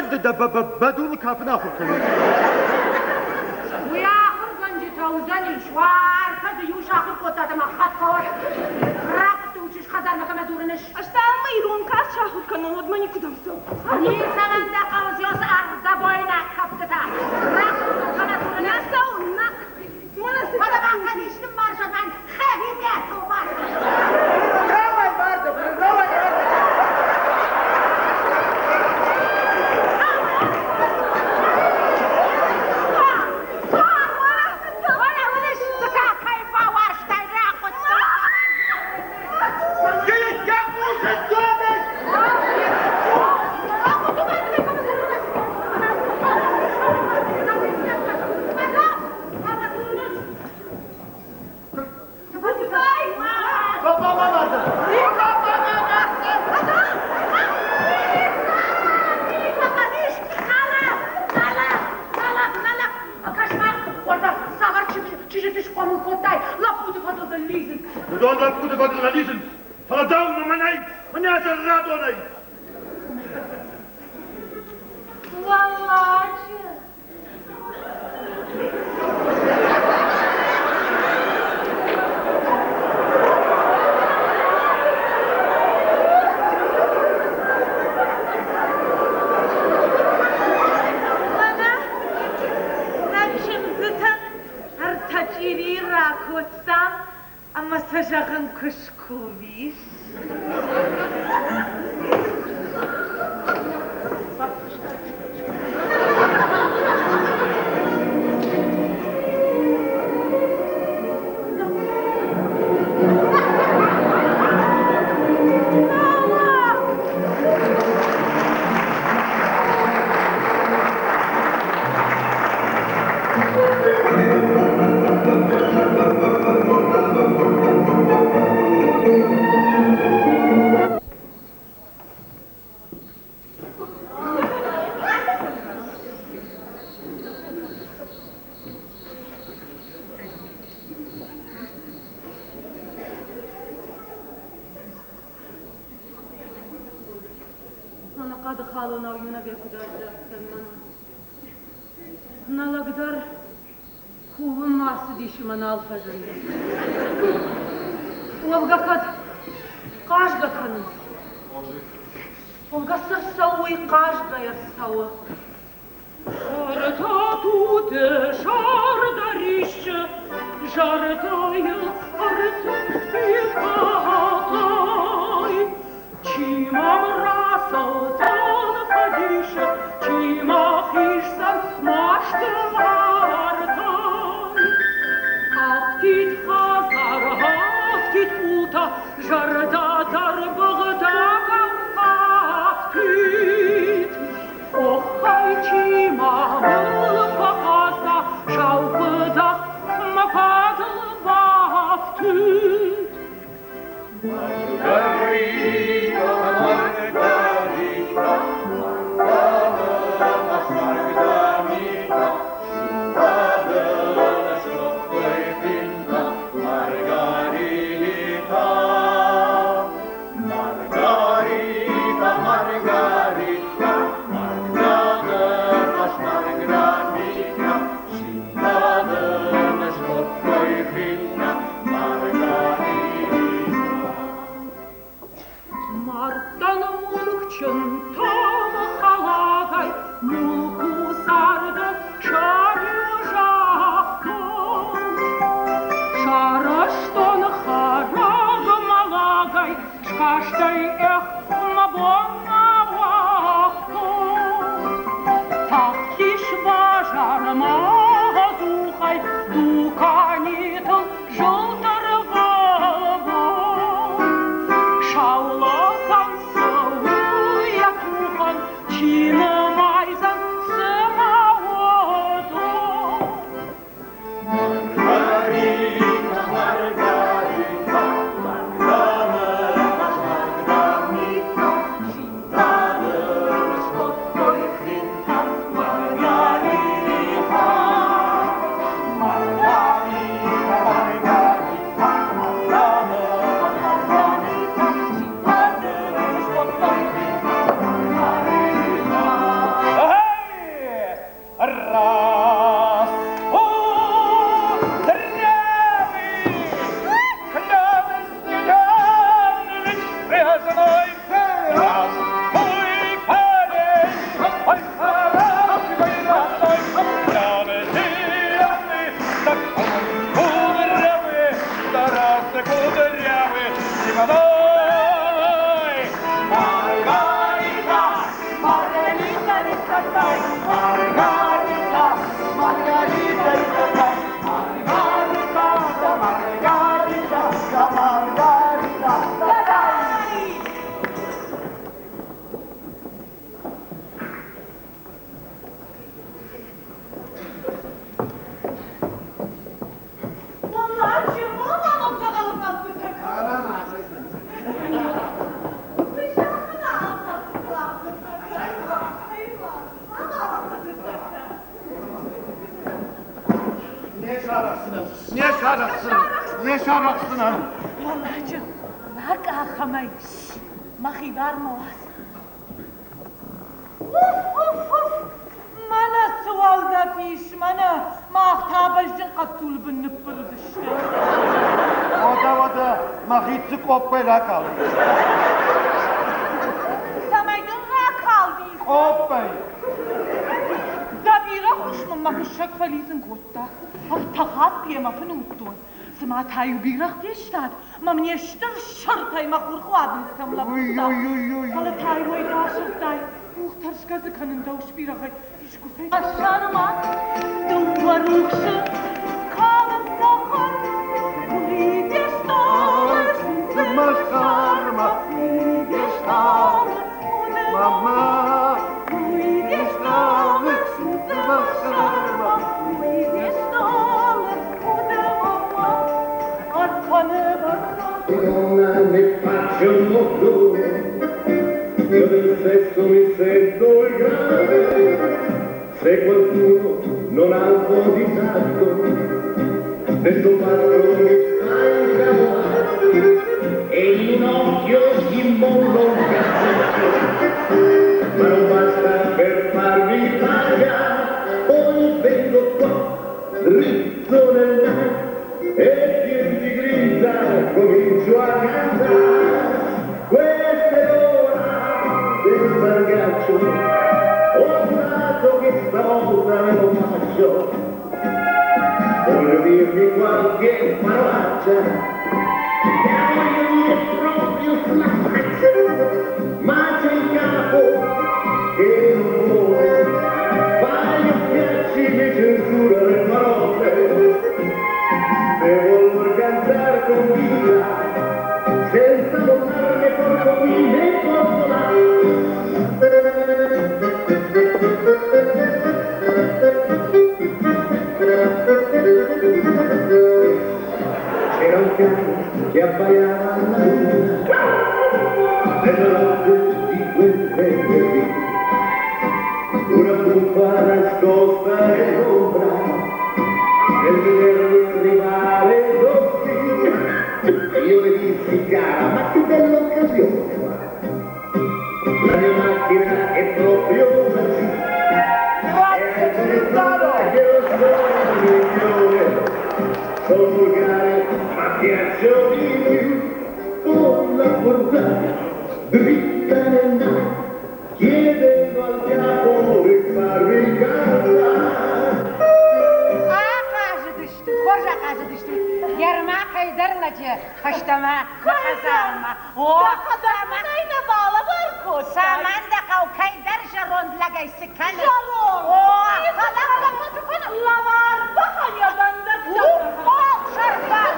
фӕнды дӕ бӕдулы кафын ахуыр кӕнын. Уый ахуыргӕнджытӕ уыдзӕнис, уартӕ дзы иу сахуыр кодтат ӕмӕ хатт фӕуӕд. Рахъуыдты учыс хӕдзармӕ кӕмӕ дзурыныс. Ӕз та ма ирон кафт сахуыр кӕнон, уӕд мӕ никуыдӕм цӕуын. Ницӕмӕн дӕ хъӕуы зиос ӕрдӕбойнаг кӕфтытӕ. Рахъуыдты кӕмӕ дзурыныс. Нӕ цӕуын, нӕ. Фӕлӕ ма кӕд исты марзӕгӕн хӕхи мӕтыл Рауай, марды, рауай, марды. Уыдон лӕппуты фӕдыл нӕ лидзынц, фӕлӕ дӕумӕ мӕнӕй, мӕнӕ радонӕй. Уӕлладжы! Мӕнӕ нӕ чындзытӕн ӕртӕ чъирийы ракодтам ӕмӕ сӕ зӕгъын куы скувис. Ӕнӕхъӕды халонау иунӕгӕй куыд аздӕхтӕн мӕн. Нӕ лӕг дӕр кувынмӕ ацыдис ӕмӕ нал фӕзынд. Уӕвгӕ кӕд хъазгӕ кӕнынц? Уӕвгӕ цы рцӕуы, уый хъазгӕйӕ рцӕуы. Зӕрдӕ туты, зӕрдӕ риссы, зӕрдӕйыл ӕртыхсти катай. Чи мӕм рацӕудзӕн фӕдисы, чи мӕ хиздзӕн масты артӕй? Афтид хӕдзар, афтид къултӕ, зӕрдӕ дӕр быгъдӕгау афтид. Оххай, чи ма мыл фӕхӕца, сау фыдӕх мӕ фӕдыл бафтыд. Маргарита, Маргарита, Маргарита, Маргарита, Маргарита, Маргарита, Маргарита, Мардтӕн мулкджынтӕм хӕлӕгӕй мулк у царды сӕр-иу загътон. Сарӕзтон хӕрӕг мӕлӕгӕй, скастӕй эх, мӕ бон нӕ уагътон. Тахтис базармӕ ӕдзухӕй дуканитыл зылд ӕрвылбон. Саулохӕн цӕуы йӕ тухӕн, чи нымайдзӕн цымӕ уыдон? Маргарита, Маргарита, Маргарита, Маргарита, Маргарита, Маргарита. Margarita, Margarita, Margarita, Margarita, Margarita, Не сарӕхсдзынӕн. Уӕлладжы, мӕ къахӕмӕй мӕхи бар ма уадз. Уф, уф, уф! Мӕнӕ цы уӕлдӕф ис, мӕнӕ мах та бӕзджын хъӕццулы бын ныббырыдысты. Уӕдӕ, уӕдӕ, мӕхи цы къоппӕй ракалын? Цӕмӕй дын ракалдис? Къоппӕй! Дӕ бирӕ хъус мын мӕ хуыссӕг фӕлидзын кодта. Ӕртӕ хатты йӕ мӕ фыны уыдтон. Цыма та-иу бирӕгъ фестад, мӕ мын йе стыр сӕртӕй мӕ хурхуадындзтӕм лӕбурдта. Фӕлӕ та-иу ӕй расырдтай, къух тӕрсгӕ дзы кӕнын дӕу сбирӕгъӕй искуыцӕй. Ӕфсӕрма дыууӕ рухсы калынц цӕхӕр, Уйдешь Мӕ Мама, уйдешь Donna ne faccio un moccone, io del sesso mi sento il grande, se qualcuno non ha un po' di tatto, nel suo fatto mi sta incavolando, e in un occhio gli mollo un cazzetto, ma non basta per farmi paga, poi vengo qua, dritto nel naso, e pien di grinta comincio a cantare. Questa è l'ora del sbargaccio, ho giurato che stavolta me lo faccio. Voglio dirvi qualche parolaccia, te la voglio dire proprio sulla faccia, ma c'è il capo che non vuole, fa gli occhiacci mi censura le parole. Devo allora cantar con vita, senza mollarne porco qui né porco là. C'era un cane che abbaiava alla luna, nella notte di quel venerdì, una buffa nascosta nell'ombra, nel vedermi arrivare così, io le dissi, cara, ma che bella occasione, guarda. La mia macchina è proprio laggiù. Grazie, Celentano! Che lo sono migliore, sono volgare, ma piaccio di più. Con la portata dritta nel naso, chiedendo al capo di farmi cantare. Ахъазыдысты, хорз ахъазыдысты. Ермакӕй дӕр лӕджы фӕстӕмӕ хӕдзармӕ. О, Дӕхӕдӕг нӕ балӕвар кодтай. Цӕмӕн дӕ хъӕуы кӕйдӕр зӕронд лӕгӕй цы кӕны? Зӕронд! О, Лӕвар бӕхӕн йӕ дӕндӕгтӕ. Сӕрфӕн!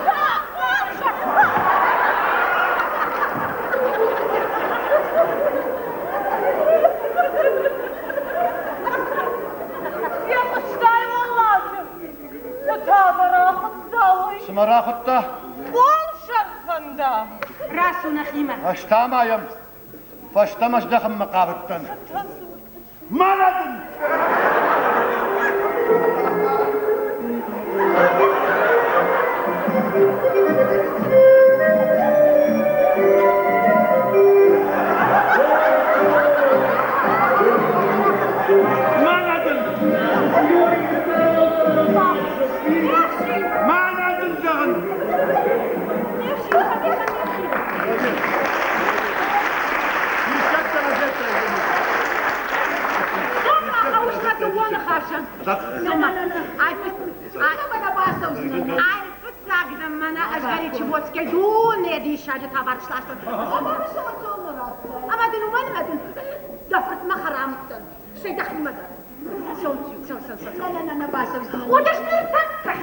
Фехъуыстай, уӕлладжы? Цытӕ рахуыдта уый? Цы мӕ рахуыдта? Пъолсӕрфӕн дам. Рацу нӕхимӕ. Ӕз та ма йӕм фӕстӕмӕ здӕхынмӕ хъавыдтӕн. Мӕнӕ дын! Мӕнӕ дын! Мӕнӕ дын зӕгъын! Айфыццаг дӕм мӕнӕ ӕз Горячеводскӕй дуне диссаджы товар сластон. Ӕмӕ дын уымӕн ӕмӕ дын дӕ фыртмӕ хӕрам уыдтӕн. Стӕй дӕхимӕ дӕр. Цом, цом, цом, цом. Нӕ, нӕ, нӕ, нӕ бацӕудзынӕн. Уӕдӕ ныртӕккӕ.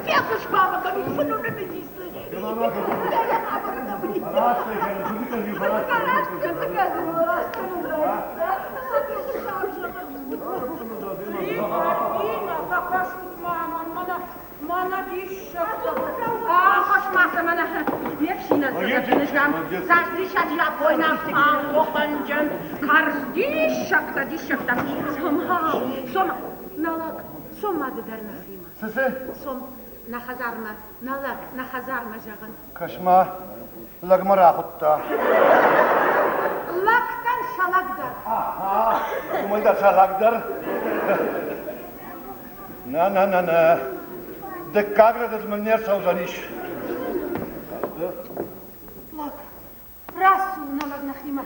Фехъус мама, кӕнут фынуны мидисы. Мӕнӕ диссӕгтӕ! Ахӕсс-ма сӕ мӕнӕ не фсинӕн сӕ Цас диссаджы афойнаг ӕмбохӕнджын карз диссӕгтӕ, диссӕгтӕ! Цома, цома, нӕ лӕг, цом ма ды дӕр нӕхимӕ. Цы, цы? Цом нӕ хӕдзармӕ, нӕ лӕг, нӕ хӕдзармӕ зӕгъын. Кӕс-ма, лӕг мӕ рахуыдта. Лӕгтӕн сӕ лӕгдӕр. Аха, уымӕн дӕр сӕ лӕгдӕр. Нӕ, нӕ, нӕ, нӕ. Дыккаг рӕдыд мын не рцӕудзӕнис. Лӕг, рацу нӕ лӕг нӕхимӕ.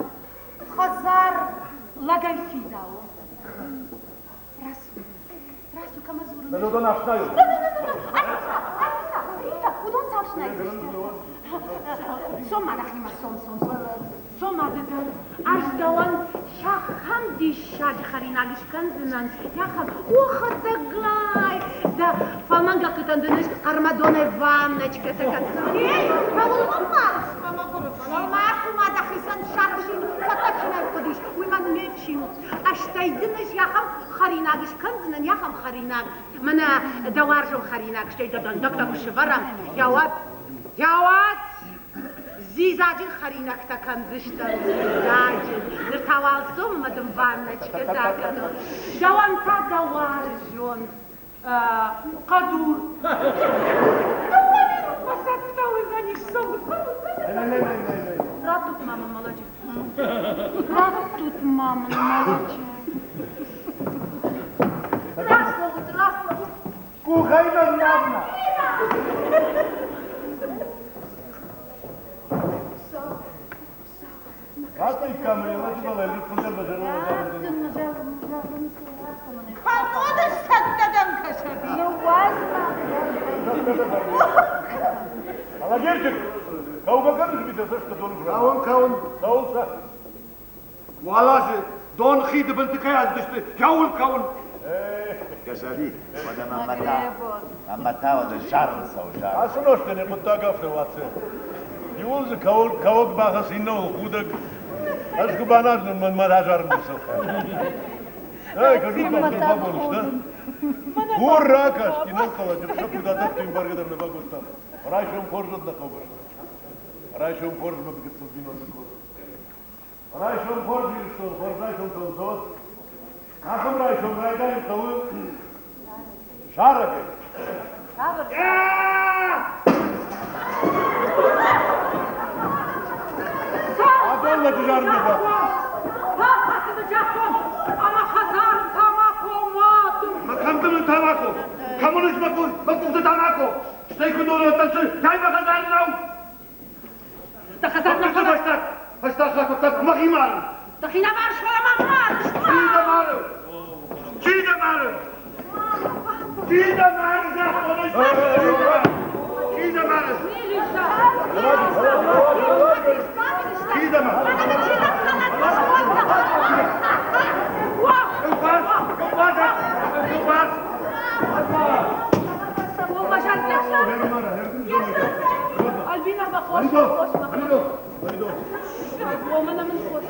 Хӕдзар лӕгӕй фидауы. Рацу, рацу, кӕмӕ дзурын. Нӕ, уыдон ӕфснайут. Нӕ, нӕ, нӕ, нӕ, Ӕрыса, ӕрыса, Рита, уыдон цы ӕфснайдзысты? Цом ма нӕхимӕ, цом, цом, цом. Цом ма ды дӕр. Ӕз дӕуӕн Ахӕм диссаджы хӕринаг скӕндзынӕн, ахӕм, о, хӕдӕгай, дӕ фӕлмӕн гӕххӕттӕн дын ӕз хъӕрмӕдонӕй ванночкӕтӕ кӕндзынӕн. Ей, кӕуыл мӕ марыс, мӕ мӕгуыры фӕлмӕ ацу ма дӕхицӕн сӕрфсин, цӕттӕфсинӕй хъуыдис, уый мӕн ме фсин у. Стӕй дын ӕз ахӕм хӕринаг скӕндзынӕн, ахӕм хӕринаг, мӕнӕ дӕ уарзон хӕринаг, стӕй дӕ дӕндӕгтӕ куы сывӕрӕм, йӕуӕд, йӕуӕд. Дзидзаджын хӕринӕгтӕ кӕндзыстӕм, дзидзаджын. Ныр та уал цом ӕмӕ дын ванночкӕтӕ акӕнон. Дӕуӕн та дӕ уарзон хъӕдур. Дыууӕ минутмӕ цӕттӕ уыдзӕнис. Цом, цом, цом. Раттут ма мын мӕ лӕджы. Раттут ма мын мӕ лӕджы. Рацӕут, рацӕут. Къухӕй мӕм нӕма. Кӕннод цӕттӕ дӕн кӕсӕби. Ныууадз мӕ. Алагирчик, кӕугӕ кӕныс ми дӕ цӕсты дон Кӕуын, кӕуын. Цӕуыл сӕ? Уал азы дон хиды бынты кӕй аздысты, кӕуыл кӕуын. Кӕсӕби, уӕдӕ мӕ та, мӕ та уӕдӕ зарын цӕуы, зарын. Ацы нозтӕн йӕ хъуыддаг афтӕ уадзы. Иуыл дзы кӕуӕг бахӕц, иннӕуыл худӕг. Ӕз куы баназын, мӕнмӕ разарын цӕуы. Эй, кӕсут ма, бабон сты. Хур ракаст, иннӕ хъӕлӕджы сӕ куыд бӕргӕ дӕр нӕ бакодтам. Райсом хорз уыд нӕ хъӕубӕсты. Райсом хорз мӕ гыццыл бинонты код. Райсом хорз, Ирыстон, хорз райсом кӕуыл цӕуӕд. Ахӕм райсом райдайын хъӕуы зарӕгӕй. Адон лӕджы зарынмӕ Мӕ кӕмдын тамако, коммунист мӕ къухты тамако, стӕй куы доны ӕттӕнсы, тай мӕ хӕдзары нӕу. Дӕ хӕдзармӕ Фӕстаг, фӕстаг хатт фӕстаг мӕхи марын. Дӕхи нӕ марыс, фӕлӕ мӕ марыс. Чи дӕ мары? Чи дӕ мары? Чи дӕ мары, загътон ӕз? Чи дӕ мары? Чи дӕ мары? Альбина, бахос, бахос, бахос. Уомӕн мын хос.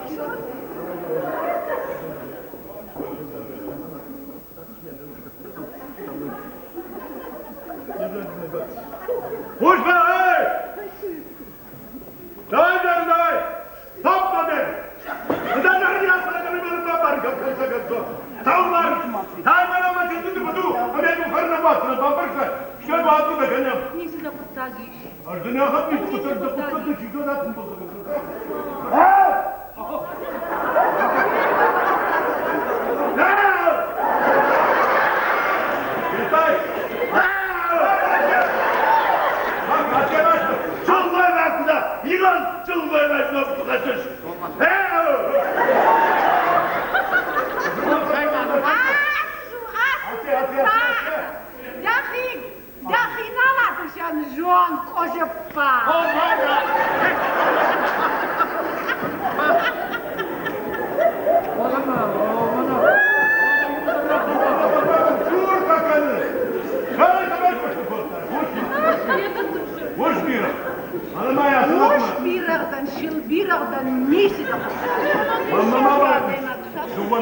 Служба, эй! Дай, дай, дай! Стоп, дай! Да, да, я Ницы дӕ хъуыддаг ис. Ацу, ацу, дӕхи, дӕхи налатысӕн зон, къозыппа.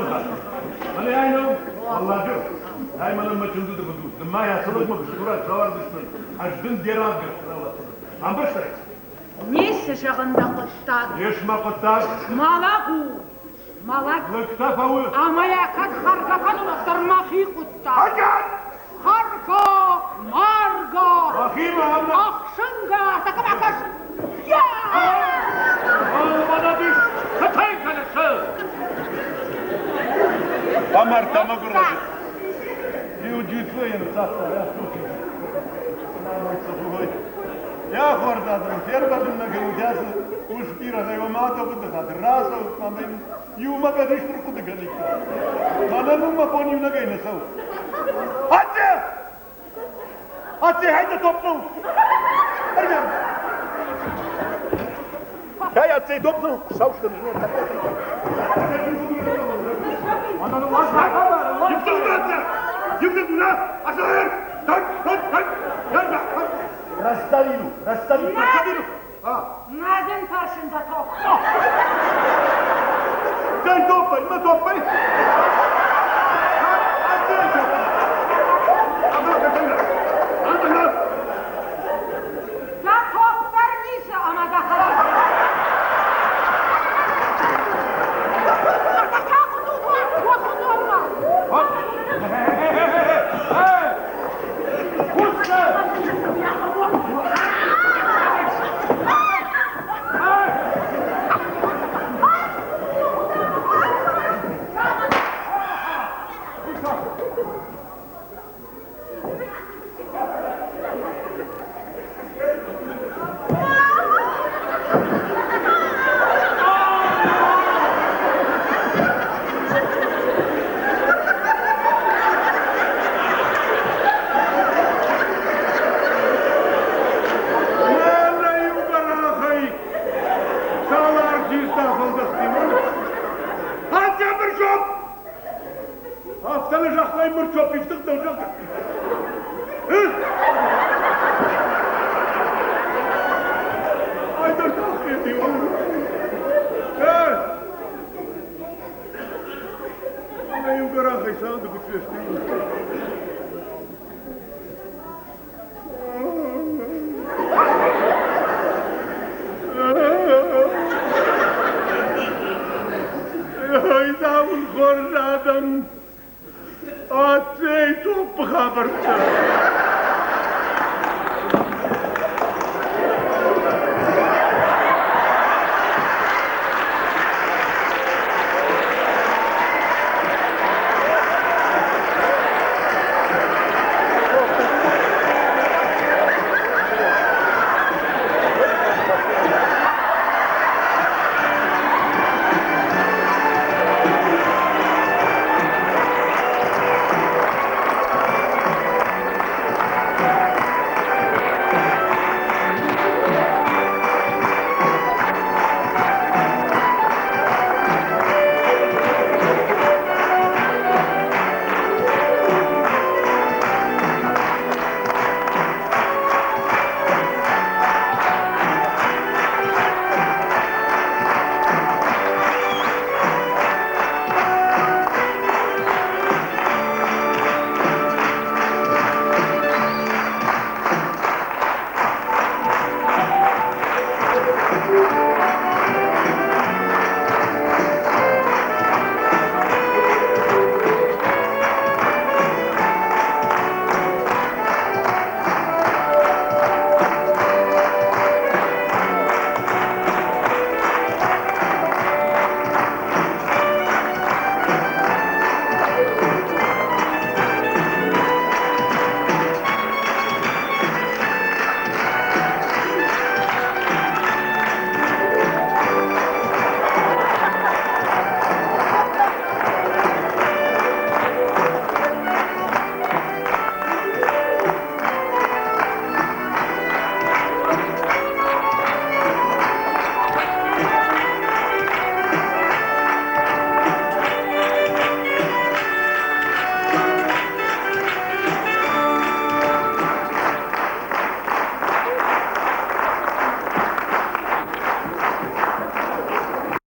ныхас. Мӕнӕ ай нӕу, Уӕлладжыр. Ай мӕнӕн мӕ чындзы фыд у. Ды ма йӕ ацы лӕгмӕ куы сдзурай, сауардзыстӕн. Ӕз дын де рагъгӕртт рауадздзынӕн. Ӕмбӕрстай? Ницы зӕгъын дӕ хъуыддаг. Ес мӕ хъуыддаг. Мӕлӕг у. Мӕлӕг. Лӕгтӕ фӕуы. Ӕмӕ йӕ кӕд хӕргӕ кӕнын, уӕддӕр мӕхи хъуыддаг. Ӕгад! Хӕргӕ, маргӕ, Мӕхимӕ ӕмӕ... ӕхсынгӕ, сӕ кӕс! Я! Мӕнӕ цытӕй кӕныс? Бамардта мӕгуыр лӕджы. Иу джуцъо йын ныццавта, рӕсугъд. Йӕ хорз адӕм, фервӕзын нӕ кӕнут ацы ус бирӕгъӕй, уӕ мады фыдыхатыр, рацӕут ма мӕм иумӕ кӕд исты рхъуыды кӕниккам. Мӕнӕн уым мӕ бон иунӕгӕй нӕ цӕуы. Атте! Атте, хайда топнул! Ардӕм! Кай атте топнул? Саушта Раздавину, раздавину, раздавину! Маден фарсында топ. Дай топай, ма топай! Да топ дӕр ницы ӕмӕ дӕ хӕрӕг. Мӕнӕ иу гӕрахӕй цал артист афӕлдӕхти, Атя Мырчоп! Афтӕ нӕ загътай Мырчоп, ифтыгъд дӕу, зӕгъгӕ. Айдӕр тахети. Мӕнӕ иу гӕрахӕй цагъды куыд фесты. Айдауын хорз адӕм, Аццей топпы хабӕрттӕ.